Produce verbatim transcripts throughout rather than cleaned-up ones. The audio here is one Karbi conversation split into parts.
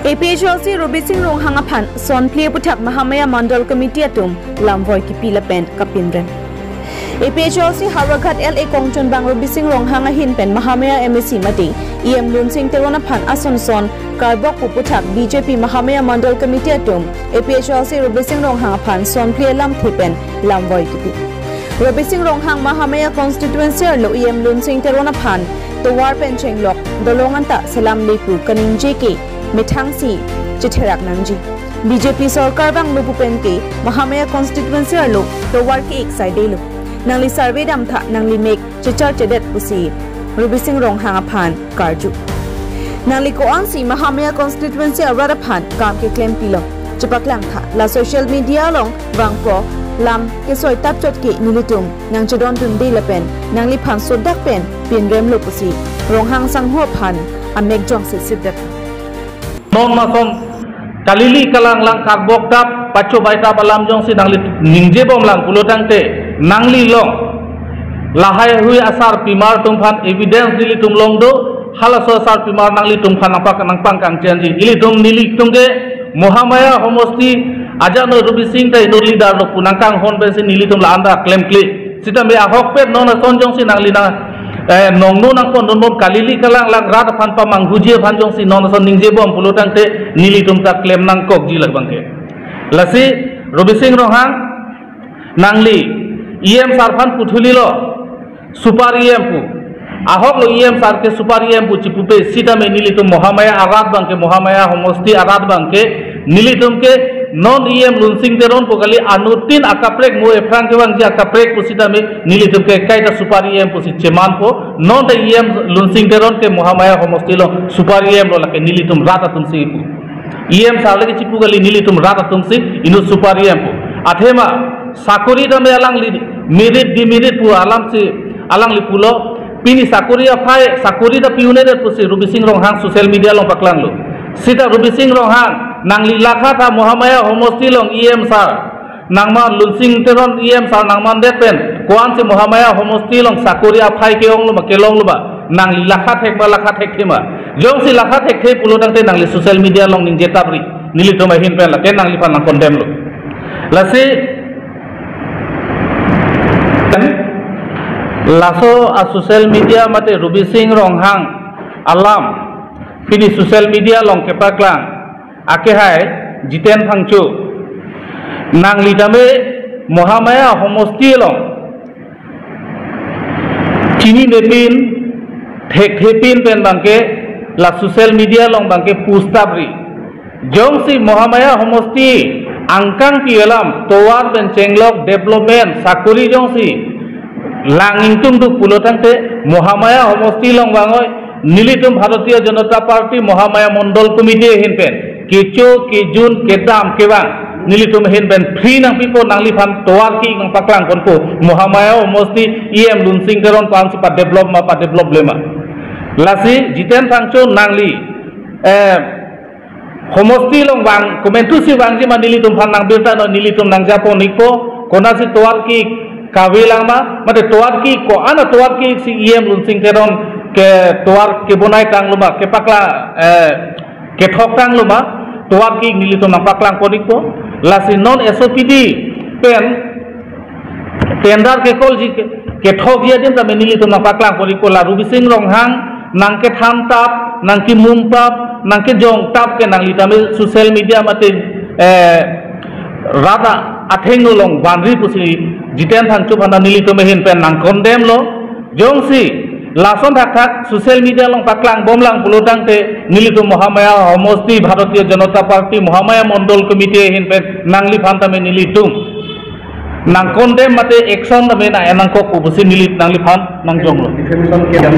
APHLC Robising Ronghang aphan son phli aputhak Mahamaya Mandal Committee atum lamvoi kipi lapen kapinrem. APHLC Howraghat LA kongchunbang Robising Ronghang ahin pen Mahamaya MAC mate EM Lunsing Teron aphan ason son karbok pu aputhak BJP Mahamaya Mandal Committee atum APHLC Robising Ronghang aphan son phli alamthe pen lamvoi kipi. Robising Ronghang Mahamaya constituency arlo EM Lunsing Teron aphan tovar pen chenglok dolong anta selamle pu kaningje ke methang si chetherak nangji. BJP sorkar vanglo pu pen ke Mahamaya constituency arlo tovar ke-ik saidelo. Nangli survey damtha, nangli mek chechar chedet pusi Robising Ronghang aphan karju. Nangli ko-ansi Mahamaya constituency arat aphan kam keklem pilong? Chepaklangtha, la social media along vangpo lam kesoi tapchot ke nelitum nangchedondunde lapen nangliphan sodak pen pinremlo pusi Ronghang sangho aphan amek jongsi sipdet. Non mason kalili kalanglang karbok tap pacho bai tap alam jongsi nangli ningjebomlang pulo tangte nangli along lahai hui asar pimar atum aphan evidence nelitum along do, halaso asar pimar nanglitum aphan nangpak nangpangkangchenji. Ilitum nelitum ke Mahamaya homosti ajano Robising ta inut leader lo pu nangkanghon pensi nelitum la-an ta klemkle. Sitame ahokpet non ason jongsi nangli nang, eh, nongno nangpondunbom kalili kalanglang rat aphan pamanghuji aphan jongsi non ason ningjebom pulo tangte nelitum ta klem nangkokji labang ke. Lasi Robising Ronghang, nangli EM sar aphan puthulilo super EM pu. Ahoklo EM sar ke super EM pu chipupe, sitame nelitum Mahamaya arat abang ke, Mahamaya homosti arat abang ke nelitum ke non EM Lunsing Teron pu kali, anuttin akaprek mo ephrang kevangji akaprek pusitame nelitum ke kaita super EM pusi chemanpo. Non ta EM Lunsing Teron ke Mahamaya homosti along super EM lo, lake nelitum rat atumsi pu. EM sar lake chipu kali, nelitum rat atumsi inut super EM pu. Athema sakori tame alangli merit demerit pu alamsi alangli pulo. Pini sakori aphai, sakori ta pi-un-edet pusi Robising Ronghang social media along paklanglo. Sita Robising Ronghang, nangli lakha tha Mahamaya homosti along EM sar nangman, Lunsing Teron EM sar nangmandet pen ko-ansi Mahamaya homosti along sakori aphai ke-onglo ma, kelonglo ma? Nangli lakha thek ma, lakha thekthe ma? Jongsi lakha thekthe pulo tangte nangli social media along ningje tapri, nelitum ahin pen lake nangliphan nang condemn lo. Lasi laso a social media mate Robising Ronghang alam pini social media along kepaklang akehai Jiten Phangcho, nangli tame Mahamaya homosti along chinine pin, thekthe pin pen abang ke la social media along abang ke post tapri. Jongsi Mahamaya homosti angkang pi alam, tovar pen chenglok, development, sakori jongsi lang ingtungduk pulo tangte Mahamaya homosti along vangoi, nelitum Bharatiya Janata Party Mahamaya Mondol Committee ahin pen kecho, kejun, kedam, kevang nelitum ahin pen free nangpipo, nangliphan tovar ke-ik nangpaklangponpo Mahamaya homosti EM Lunsing Teron ko-ansi padevelop ma, padevelop le ma. Lasi Jiten Phangcho, nangli, eh, homosti along vang, komantusi vangji ma, nelitum aphan nangbirta non, nelitum nangjapon-ikpo. Konatsi tovar ke-ik, kavelang ma, mate tovar ke-ik, ko-an atovar ke-ik si EM Lunsing Teron ke tovar kebonai tanglo ma, kepakla, eh, kethok tanglo ma, tovar ke-ik nelitum nangpaklangpon-ikpo. Lasi non SOPD pen tender kekolji ke, kethokji adim tame nelitum nangpaklangpon-ikpo. La Robising Ronghang nangkethan tap, nangkemum tap, nangkejong tap ke nangli tame social media mate, eh, rat athengno along vanri pusi Jiten Phangcho aphan nelitum ahin pen nang condemn lo. Jongsi lason thakthak social media along paklangbomlang pulo tangte nelitum Mahamaya homosti, Bharatiya Janata Party Mahamaya Mondol Committee ahin pen nangliphan tame nelitum nang condemn mate action tame nang-en nangkokpo pusi neli nangliphan nangjonglo. Defamation case.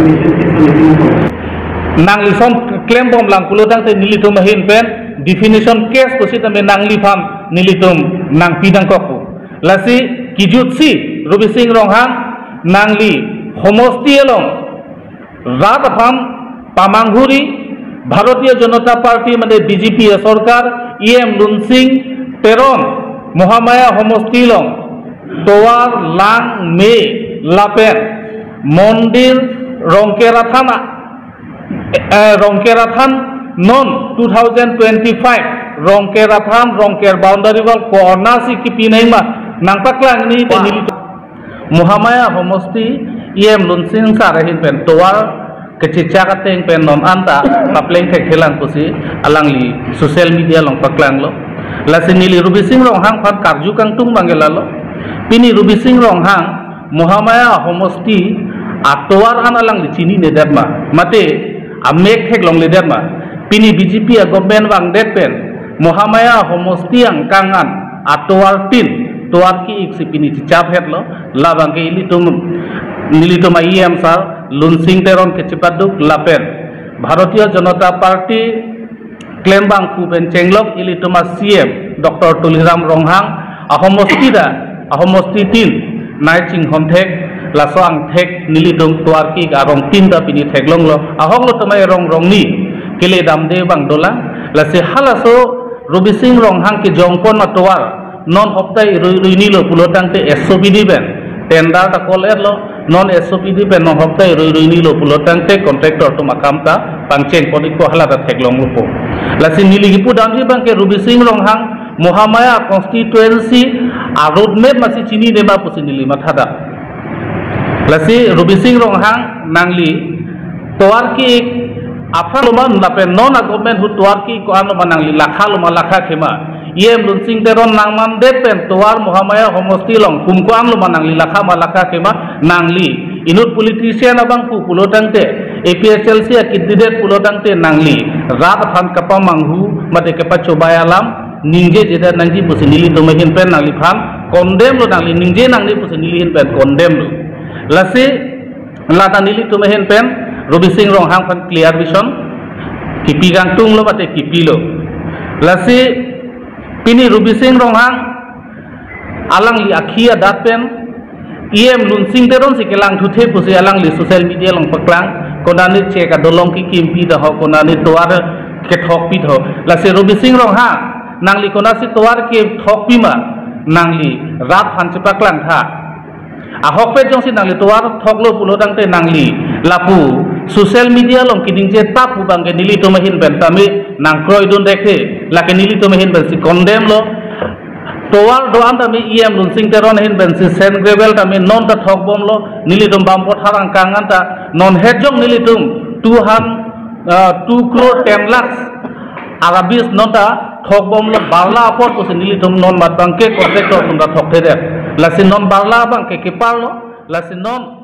Nangli ason klembomlang pulo tangte nelitum ahin pen defamation case pusitame nangliphan nelitum nangpi nangkokpo. Lasi kejutsi Robising Ronghang, nangli homosti along rat aphan pamanghuri, Bharatiya Janata Party mate BJP asorkar, EM Lunsing Teron Mahamaya homosti along tovar, lang, me lapen mondir, Rongker athan, eh, Rongker athan Non two thousand twenty-five Rongker aphan, Rongker boundary wall ko-an si kipi nangma, nangpaklang ni te neli. Mohamaya homosti E M Lunsing sar ahin pen tovar kechechak ateng pen non anta papleng thekthelang pusi alangli social media along paklanglo. Lasi neli Rubising Ronghang aphan karju kangtung abang ke lalo. Pini Rubising Ronghang Mohamaya homosti atovar an alangli chininedet ma, mate amek theklongledet ma? Pini B J P a government vangdet pen Mohamaya homosti angkang an atovar tin tovar ki-ik si pini chechap hetlo. Labang ke ilitum, nelitum a E M sar Lunsing Teron kechepaduk lapen Bharatiya Janata Party klembangphu pen chenglok ilitum a C M Doctor Tuliram Ronghang ahomosti ta, ahomosti tin nai chinghon thek, laso angthek nelitum tovar ki-ik arong tin ta pini theklonglo. Ahok lo tumai rong rongni kele damde abang dolang. Lasi halaso Rubising Ronghang kejongpon atovar non hopta irui ruini lo pulo tangte S O P D pen tender ta call etlo. Non S O P D pen non hopta irui ruini lo pulo tangte contractor atum akam ta pangcheng pon-ikpo, hala ta theklonglo po. Lasi neli kipu damji abang ke Rubising Ronghang Mohamaya constituency a road map masi chinine ma pusi neli mathadak. Lasi Rubising Ronghang, nangli tovar ki-ik aphan lo ma lapen non a government ahut tovar ki-ik ko-an lo ma, nangli lakha lo ma lakha khe ma? E M Lunsing Teron nangmandet pen tovar Mohamaya homosti along kum ko-an lo ma, nangli lakha ma lakha khe ma? Nangli inut politician abangphu pulo tangte, A P H L C a candidate pulo tangte nangli rat aphan kapamanghu mate kapachobai alam ningjejedet nangji pusi nelitum ahin pen nangliphan condemn lo, nangli ningje nangne pusi neli ahin pen condemn lo. Lasi lata nelitum ahin pen Rubising Ronghang aphan clear vision kipi kangtunglo mate kipilo. Lasi pini Rubising Ronghang alangli akhi adat pen E M Lunsing Teron si kelangthuthe pusi alangli social media along paklang. Konane chek adolong kekimpi ta ho, konane tovar kethokpi ta ho. Lasi Rubising Ronghang, nangli konasi tovar kethokpi ma? Nangli rat aphan chepaklangtha. Ahokpet jongsi nangli tovar thoklo pulo tangte nangli lapu social media along kiningje tap pu abang ke nelitum ahin pen tame nangkroidun dekthe, lake nelitum ahin pensi condemn lo. Tovar do-an tame E M Lunsing Teron ahin pensi sand gravel tame non ta thokbomlo, nelitum Bampothar angkang an ta non hetjong nelitum two hundred, ah, two crore ten lakhs arabis non ta thokbomlo, barla apor pusi nelitum non mat abang ke contractor atum ta thokthedet. Lasi non barla abang ke keparlo, lasi non